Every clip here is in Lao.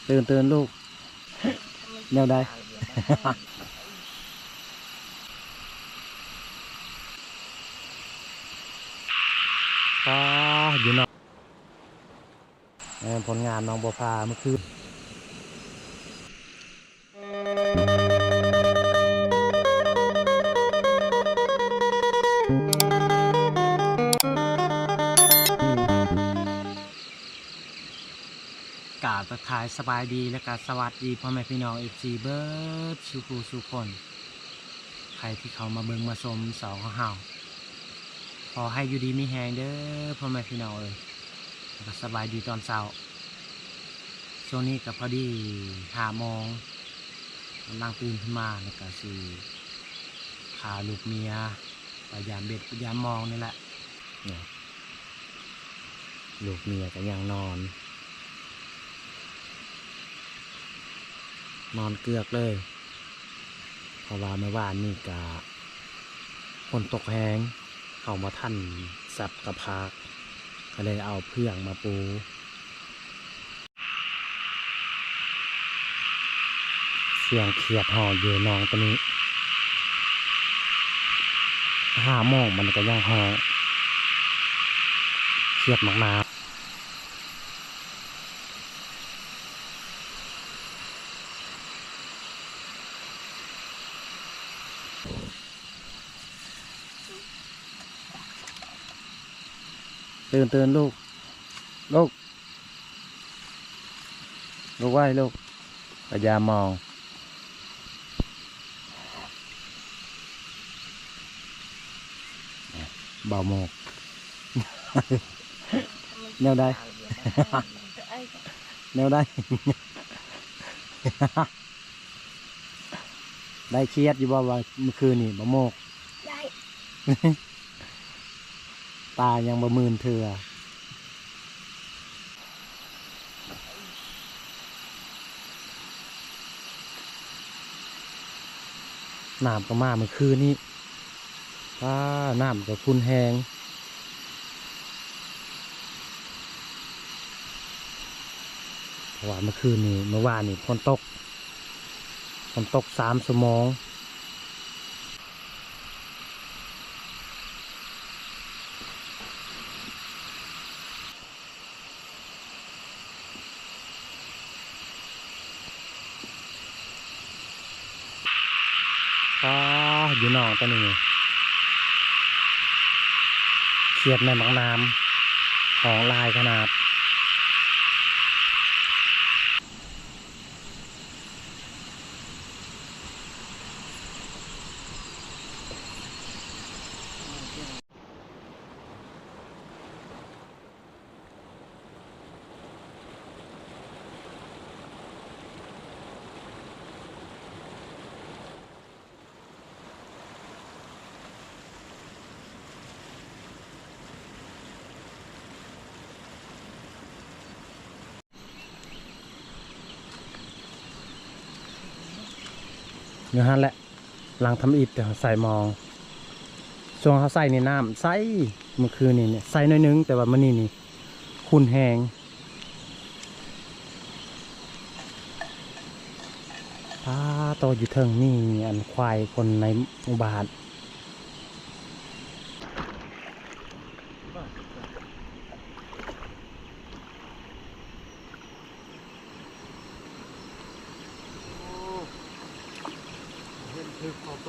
ຕື່ນໆລູກ ແນວໃດ? ປາ ຢູ່ເນາະ ເອີ ຜົນງານນ້ອງບົວຜາມື້ຄືນ. ກາບທັກທາຍສະບາຍດີ ແລະກະສະຫວັດດີພໍ່ແມ່ພີ່ນ້ອງ ເອັຟຊີ ເບິດສູ່ຜູ້ສູ່ຄົນ ໃຜທີ່ເຂົ້າມາເບິ່ງມາຊົມຊ່ອງຂອງເຮົາ ຂໍໃຫ້ຢູ່ດີມີແຮງເດີພໍ່ແມ່ພີ່ນ້ອງເອີຍ ແລະກະສະບາຍດີຕອນເຊົ້າ. ຊ່ວງນີ້ກະພໍດີຫ້າໂມງ ກຳລັງຕື່ນຂຶ້ນມາ ແລະກະຊິພາລູກເມຍໄປຢາມເບັດຢາມມອງນີ້ແຫຼະ. ເນາະ ລູກເມຍກໍຍັງນອນ ນອນເກືອກເລີຍ ເພາະວ່າມື້ວານນີ້ກະຝົນຕົກແຮງ ເຮົາບໍ່ທັນສັບກະພາກ ກໍເລີຍເອົາເຟືອງມາປູ. ສຽງຂຽດຮ້ອງຢູ່ໜອງໂຕນີ້ ຫ້າໂມງມັນກໍຍັງຮ້ອງ ຂຽດບັກນາວ. ຕື່ນໆລູກ ລູກ ລຸກໄວລູກ ພະຍາມອງ ເບົາໂມກ ແນວໃດ ແນວໃດ ໄດ້ຄຽດຢູ່ບໍ່ວ່າມື້ຄືນນີ້ ເບົາໂມກ? ໄດ້ ຕາຍັງບໍ່ມື່ນເທື່ອ. ນ້ຳກໍມາມື້ຄືນນີ້ ວ້າ ນ້ຳກໍຂຸ່ນແຮງ ເພາະວ່າມື້ຄືນນີ້ ມື້ວານນີ້ຝົນຕົກ ຝົນຕົກສາມຊົ່ວໂມງ. ປາ ຢູ່ນອກຕອນນີ້ ຂຽດໃນບັກນ້ຳ ຫ້ອງຫຼາຍຂະໜາດ. ຢູ່ຫັ້ນແຫຼະ ຫຼັງທຳອິດເຮົາໃສ່ໝອງ ຊ່ວງເຮົາໃສ່ນີ້ນ້ຳໃສ ມື້ຄືນນີ້ໃສໜ້ອຍໜຶ່ງ ແຕ່ວ່າມື້ນີ້ນີ້ຂຸ່ນແຮງ. ປາໂຕ ຢູ່ເທິງນີ້ ອັນ ຄວາຍຄົນໃນໝູ່ບ້ານ. ເຫັນຖືກເອົາໂຕ.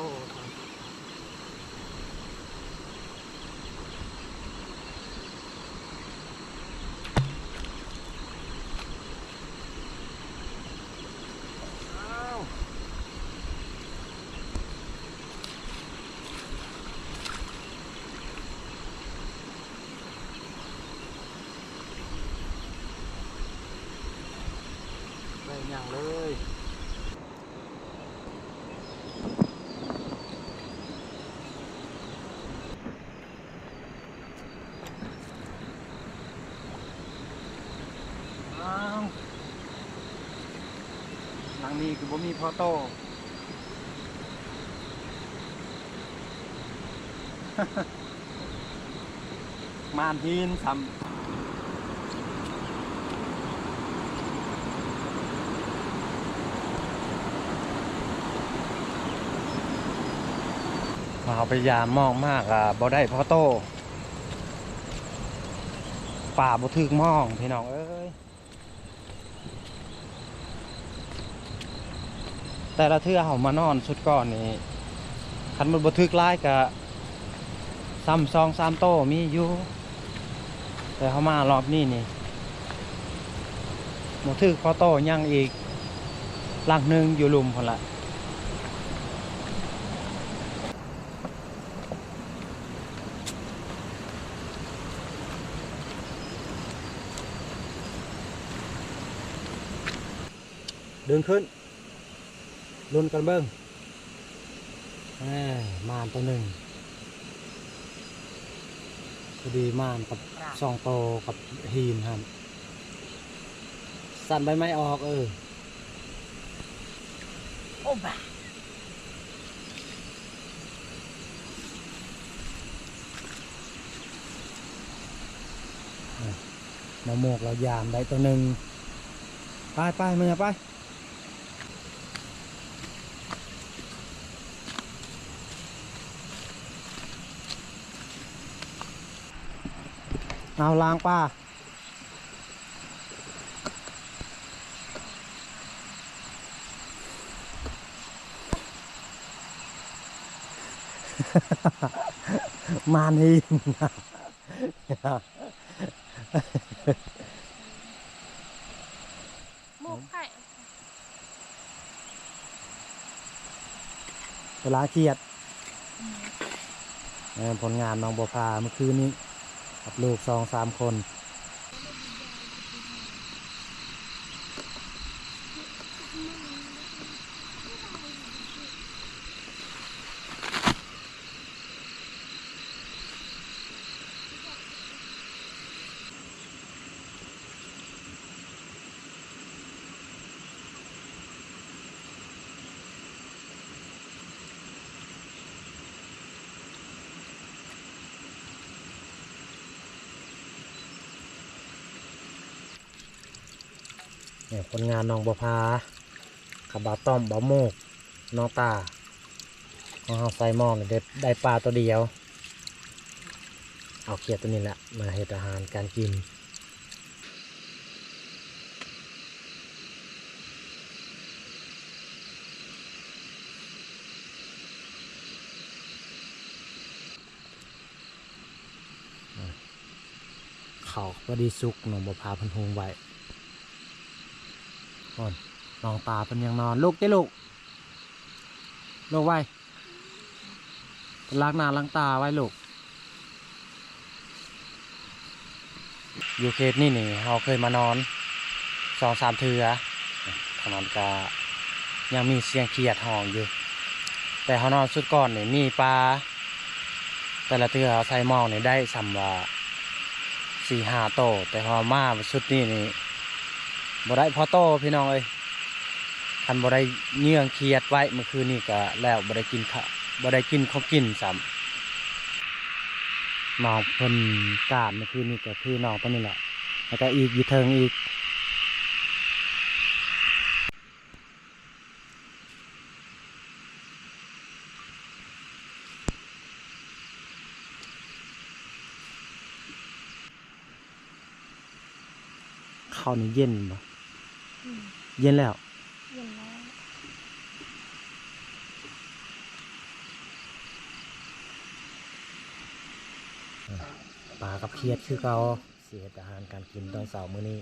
ໄດ້ຫຍັງເລີຍ. ອ້າວ ຫຼັງນີ້ຄືບໍ່ມີພໍ່ໂຕ. ມານຫີນຊ້ຳ. ເຮົາໄປຢາມມອງມາກະບໍ່ໄດ້ພໍໂຕ ປາບໍ່ຖືກມອງ ພີ່ນ້ອງເອີຍ. ແຕ່ລະເທື່ອເຮົາມານອນຊຸດກ່ອນນີ້ ຄັນມັນບໍ່ຖືກຫຼາຍກະຊ້ຳສອງສາມໂຕມີຢູ່ ແຕ່ເຮົາມາລອບນີ້ນີ້ບໍ່ຖືກພໍໂຕ ຍັງອີກຫຼັກໜຶ່ງຢູ່ລຸ່ມພຸ້ນລະ. ດຶງຂຶ້ນ ລຸ້ນກັນເບິ່ງ ແໝ່ ມານໂຕໜຶ່ງ ພໍດີມານກັບສອງໂຕກັບຫີນຫັ້ນ ສັ່ນໃບໄມ້ອອກ ເອີ ໂອ້ບາ. ມາໝົກລາວຢາມໄດ້ໂຕໜຶ່ງ ໄປໆ ເມືອໄປ. ເອົາລ້າງປາ ມານອີກ ໝົກໄຂ່ ໄປລ້າງຂຽດ. ອືມ ເອີ ຜົນງານນ້ອງບົວພາມື້ຄືນນີ້ ກັບລູກສອງສາມຄົນ. ນີ້ ຜົນງານນ້ອງບົວພາ ກັບບ່າວຕ້ອມ ບ່າວໂມກ ນ້ອງຕາ ຂອງເຮົາໃສ່ໝໍ້ນີ້ ໄດ້ ໄດ້ປາໂຕດຽວ ເອົາຂຽດໂຕນີ້ແຫຼະມາເຮັດອາຫານການກິນ. ເຂົ້າພໍດີສຸກ ນ້ອງບົວພາເພິ່ນຫຸງໄວ້. ໂອ້ຍ ນ້ອງຕາເພິ່ນຍັງນອນ ລຸກຕິລູກ ລຸກໄວ. ລ້າງໜ້າລ້າງຕາໄວ້ລູກ. ຢູ່ເຂດນີ້ນີ້ ເຮົາເຄີຍມານອນສອງສາມເທື່ອ ທາງນັ້ນກະຍັງມີສຽງຂຽດຮ້ອງຢູ່ ແຕ່ເຮົານອນຊຸດກ່ອນນີ້ມີປາ ແຕ່ລະເທື່ອເຮົາໃສ່ໝອງນີ້ໄດ້ຊ່ຳວ່າສີ່ຫ້າໂຕ ແຕ່ເຮົາມາຊຸດນີ້ນີ້ບໍ່ໄດ້ພໍໂຕ ພີ່ນ້ອງເອີຍ. ຄັນບໍ່ໄດ້ເຫຍື່ອງຂຽດໄວ້ມື້ຄືນນີ້ກະແລ້ວ ບໍ່ໄດ້ກິນຂະ ບໍ່ໄດ້ກິນຂອງກິນຊ້ຳ. ນ້ອງເພິ່ນການມື້ຄືນນີ້ກະຄືນ້ອງໂຕນີ້ແຫຼະ ແລ້ວກະອີກຢູ່ເທິງອີກ. ເຂົ້ານີ້ເຢັນບໍ່? ອືມ ເຢັນແລ້ວ ເຢັນແລ້ວ. ປາກັບຂຽດຄືເກົ່າ ຊິເຮັດອາຫານການກິນຕອນເຊົ້າມື້ນີ້.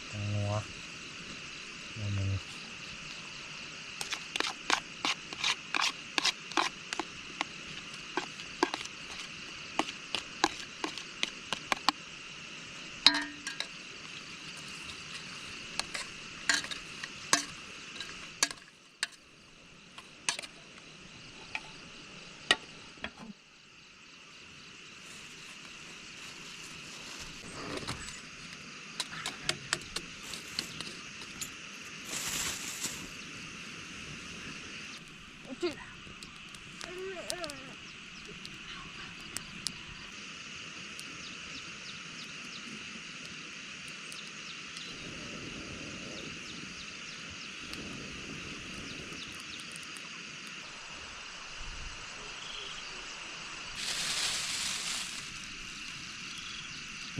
ແຕງໂມ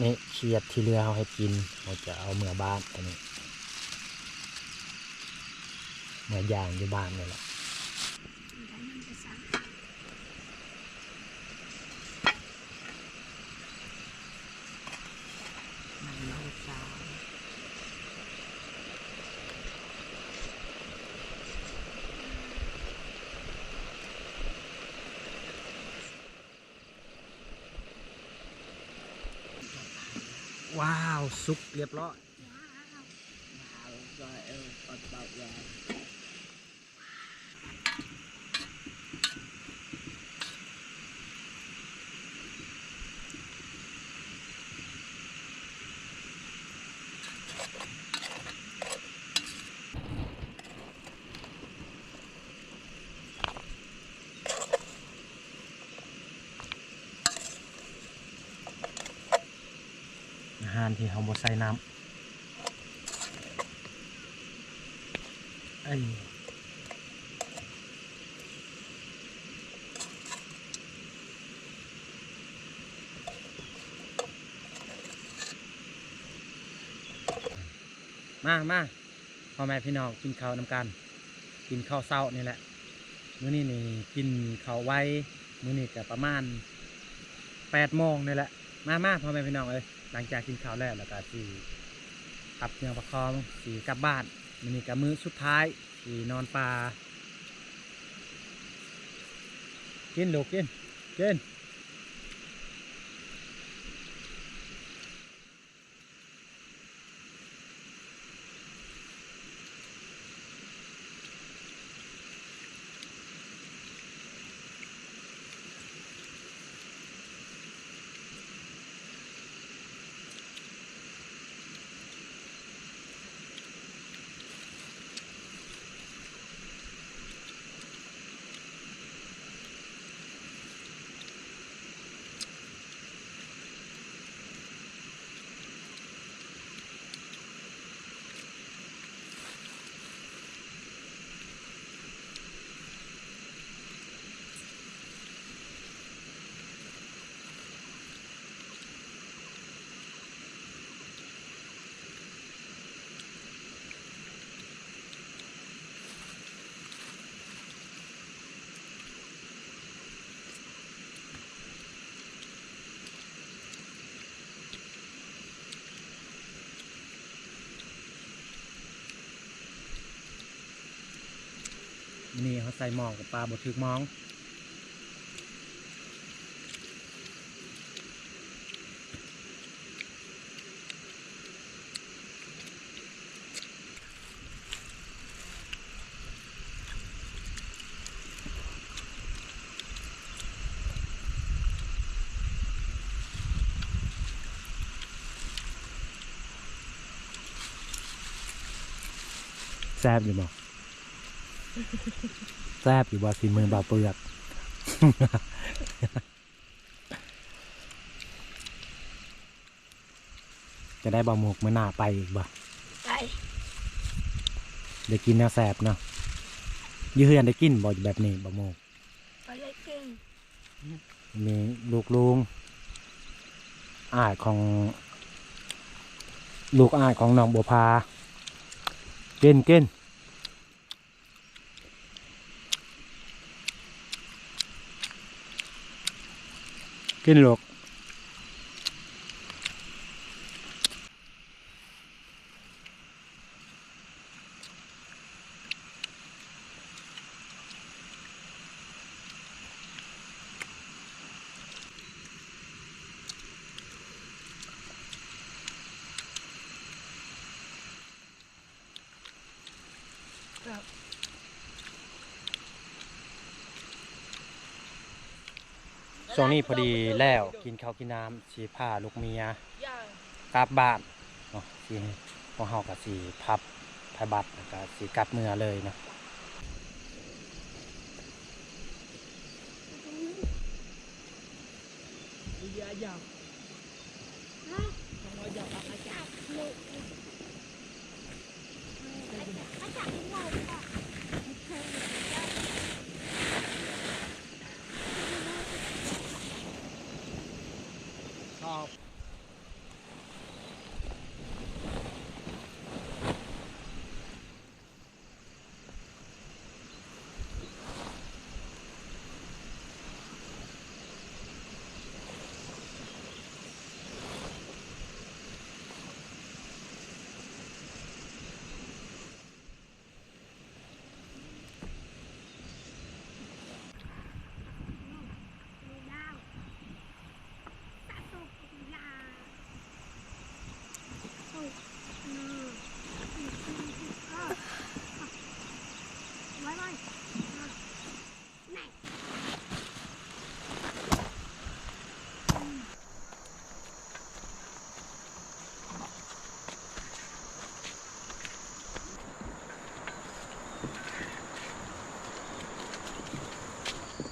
ນີ້ຂຽດທີ່ເຫຼືອເຮົາເຮັດກິນ ເຮົາຈະເອົາເມືອບ້ານ ຕົວນີ້ ເມືອຍ່າງຢູ່ບ້ານນີ້ແຫຼະ. ວ້າວ ສຸກລຽບຮ້ອຍ. ອາຫານທີ່ເຮົາບໍ່ໃສ່ນ້ຳ ເອີຍ ມາ ມາ ພໍ່ແມ່ພີ່ນ້ອງ ກິນເຂົ້ານຳກັນ ກິນເຂົ້າເຊົ້ານີ້ແຫຼະ. ມື້ນີ້ນີ້ກິນເຂົ້າໄວ ມື້ນີ້ກະປະມານແປດໂມງນີ້ແຫຼະ. ມາ ມາ ພໍ່ແມ່ພີ່ນ້ອງເອີຍ ຫຼັງຈາກກິນເຂົ້າແລ້ວ ແລ້ວກະຊິພັບເຄື່ອງພັກຂອງ ຊິກັບບ້ານ. ມື້ນີ້ກະມື້ສຸດທ້າຍ ຊິນອນປ່າ. ກິນລູກ ກິນ ກິນ. ມື້ນີ້ເຮົາໃສ່ໝໍ້ກັບປາບໍ່ຖືກໝອງ. ແຊບຢູ່ບໍ່? ແຊບຢູ່ບໍ່? ສີມືບ່າວເປືອກ. ຈະໄດ້ບໍ່ໝົກ ມື້ໜ້າໄປອີກບໍ່? ໄປ. ໄດ້ກິນແນວແຊບເນາະ. ຢູ່ເຮືອນໄດ້ກິນບໍ່ແບບນີ້ ບໍ່ໝົກ? ບໍ່ໄດ້ກິນ. ມີລູກລຸງ ອ້າຍຂອງ ລູກອ້າຍຂອງນ້ອງບົວຜາ ກິນ ກິນ. ກິນລູກ. ຊ່ວງນີ້ພໍດີແລ້ວ ກິນເຂົ້າກິນນ້ຳ ຊິພາລູກເມຍກັບບ້ານເນາະ. ຊິ ພວກເຮົາກະຊິພັບໄພບັດ ແລ້ວກະຊິກັບເມືອເລີຍເນາະ. ຊອບ.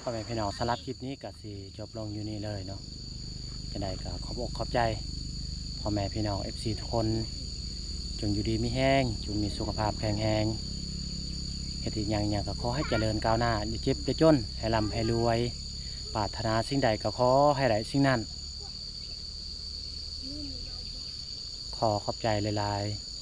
ພໍ່ແມ່ພີ່ນ້ອງ ສຳລັບຄລິບນີ້ກໍຊິຈົບລົງຢູ່ນີ້ເລີຍເນາະ. ຈັ່ງໃດກໍຂອບອົກຂອບໃຈພໍ່ແມ່ພີ່ນ້ອງ ເອັຟຊີ ທຸກຄົນ, ຈົ່ງຢູ່ດີມີແຮງ, ຈົ່ງມີສຸຂະພາບແຂງແຮງ, ເຮັດຫຍັງຫຍັງກໍຂໍໃຫ້ຈະເລີນກ້າວໜ້າ, ຢ່າເຈັບຢ່າຈົນ, ໃຫ້ລ່ຳໃຫ້ລວຍ, ປາດຖະໜາສິ່ງໃດກໍຂໍໃຫ້ໄດ້ສິ່ງນັ້ນ. ຂໍຂອບໃຈຫຼາຍໆ.